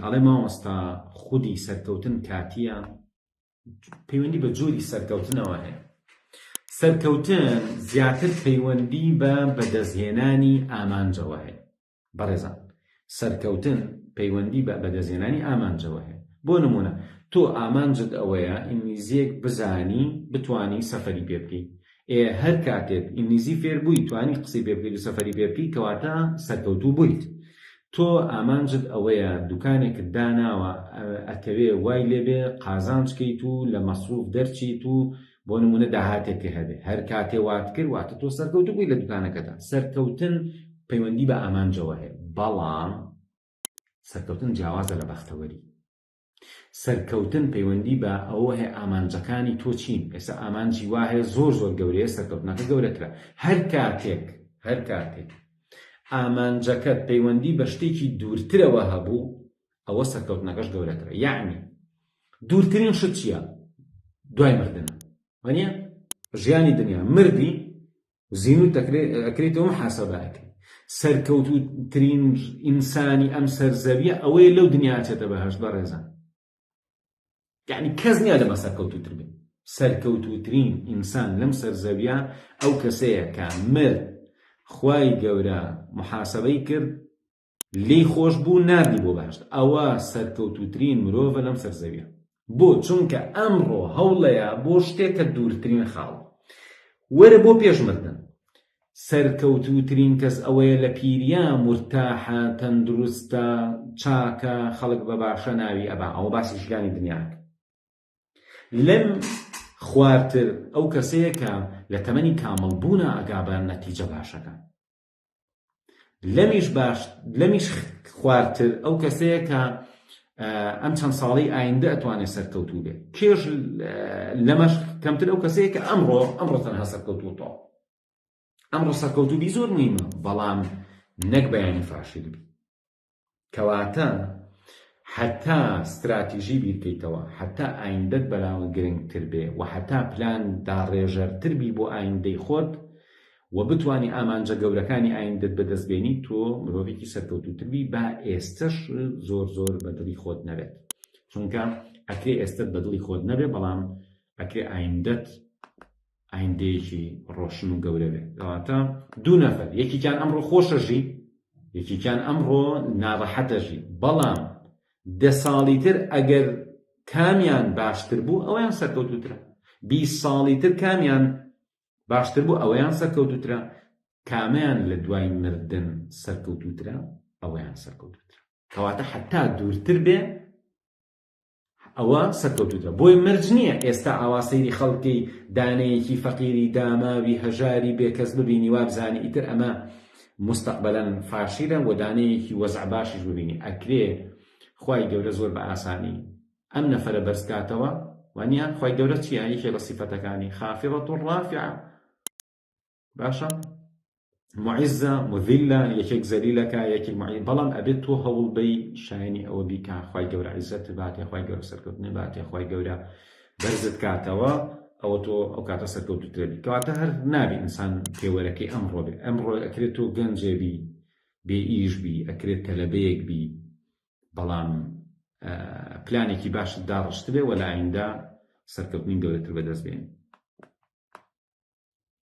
ئەڵێ مامۆستا خودی سەرکەوتن کاتییە؟ پەیوەندی بە جۆری سەرکەوتنەوە هەیە. سەرکەوتن زیاتر پەیوەندی بە بەدەستهێنانی ئامانجەوە هەیە. بەڕێزان سەرکەوتن پەیوەندی بە بەدەستهێنانی ئامانجەوە هەیە. بۆ نموونە تۆ ئامانجت ئەوەیە ئینگلیزییەک بزانی بتوانی سەفەری پێ بکەی. ئێ هەر کاتێک ئینگلیزی فێر بووی توانی قسەی پێ بکەیت و سەفەری پێ بکەی کەواتە سەرکەوتوو بوویت. تۆ ئامانجت ئەوەیە دوکانێکت داناوە ئەتەوێ وای لێبێ قازانج کەیت و لە مەسروف دەرچیت و بۆ نمونە داهاتێکت هەبێ هەر کاتێ وات کرد واتە تۆ سەرکەوتوو بووی لە دوکانەکەتا سەرکەوتن پەیوەندی بە ئامانجەوە هەیە بەڵام سەرکەوتن جیاوازە لە بەختەوەری سەرکەوتن پەیوەندی بە ئەوە هەیە ئامانجەکانی تۆ چین ئێستا ئامانجی وا هەیە زۆر زۆر گەورەیە سەرکەوتنەکە گەورەترە هەر کاتێک هەر کاتێک ئامانجەکەت پەیوەندی بە شتێکی دوورترەوە هەبوو ئەوە سەرکەوتنەکەش گەورەترە یەعنی دوورترین شت چییە دوای مردنە وانە ژیانی دنیا مردی زینوو ئەکرێتەوە محاسبە ئەکرێ سەرکەوتووترین ئینسانی ئەم سەر زەویە ئەوەیە لەو دنیا ئەچێتە بەهەشت بەڕێزان یعنی کەس نییە لەمە سەرکەوتووتر بێ سەرکەوتووترین ئینسان لەم سەر زەویە ئەو کەسەیە کە مرد خوای گەورە محاسبەی کرد لێی خۆش بوو ناردی بۆ بەهەشت ئەوە سەرکەوتووترین مرۆڤە لەم سەر زەویە بۆ؟ چونکە ئەمڕۆ هەوڵەیە بۆ شتێک کە دوورترین خاڵ وەرە بۆ پێش مردن سەرکەوتووترین کەس ئەوەیە لە پیریا مورتاحە تەندروستە چاکە خەڵک بە باشە ناوی ئەبا ئەوە باسی ژیانی دنیا ئەکەم لەم خوارتر ئەو کەسەیە کە لە تەمەنی کامڵ بوونا ئەگا بە نەتیجە باشەکان. لەمیش باش لەمیش خوارتر ئەو کەسەیە کە ئەم چەند ساڵی ئایندە ئەتوانێت سەرکەوتوو بێت کێش لەمەش کەمتر ئەو کەسەیە کە ئەمڕۆ ئەمڕۆ تەنها سەرکەوتوو تۆ ئەمڕۆ سەرکەوتوو بی زۆر مهمە بەڵام نەک بەیانی فاشیل بی کەواتە هەتا ستراتیژی بیرکەیتەوە، هەتا ئایندەت بەلاوە گرنگتر بێ و هەتا پلان داڕێژەرتر بی بۆ ئایندەی خۆت و بتوانی ئامانجە گەورەکانی ئایندەت بەدەست بێنی تۆ مرۆڤێکی سەرکەوتووتر بی با ئێستەش زۆر زۆر بە دڵی خۆت نەبێت چونکە ئەکرێ ئێستەت بە دڵی خۆت نەبێ بەڵام ئەکرێ ئایندەت ئایندەیەکی ڕۆشن و گەورە بێت کەواتە دوو نەفەر یەکێکیان ئەمڕۆ خۆشە ژی یەکێکیان ئەمڕۆ ناڕەحەتە ژی بەڵام دە ساڵی تر ئەگەر کامیان باشتر بوو ئەویان سەرکەوتوترە 20 ساڵی تر کامیان باشتر بوو ئەویان سەرکەوتوترە کامیان لە دوای مردن سەرکەوتوترە ئەویان سەرکەوتوترە کەواتە حتا دوورتر بێ ئەوە سەرکەوتووترە بۆیە مەرج نییە ئێستا ئاوا سەیری خەڵکی دانەیەکی فەقیری داماوی هەژاری بێکەس ببینی وابزانی ئیتر ئەمە مستەقبەلەن فاشیلە وە دانەیەکی وەزع باشیش ببینی ئەکرێ خوای گەورە زۆر بە ئاسانی ئەم نەفەرە بەرز کاتەوە وانیە خوای گەورە چییە یەکێ لە سیفەتەکانی خافضە ڕافعە باشە معزە مذلە یەکێک زەلیلەکە یەکێک معی بەڵام ئەبێت تۆ هەوڵ بەی شایەنی ئەوە بی کە خوای گەورە عیزەت باتێ خوای گەورە سەرکەوتنی باتێ خوای گەورە بەرزت کاتەوە ئەوە تۆ ئەو کاتە سەرکەوتوترە بی کەواتە هەر نابی ئینسان پێوەرەکەی ئەمڕۆ بێ ئەمڕۆ ئەکرێت تۆ گەنجێ بی بێ ئیش بی ئەکرێت تەلەبەیەک بی بەڵام پلانێکی باشت داڕشتبێ وە لە ئایندە سەرکەوتنی گەورەتر بەدەست بێنی.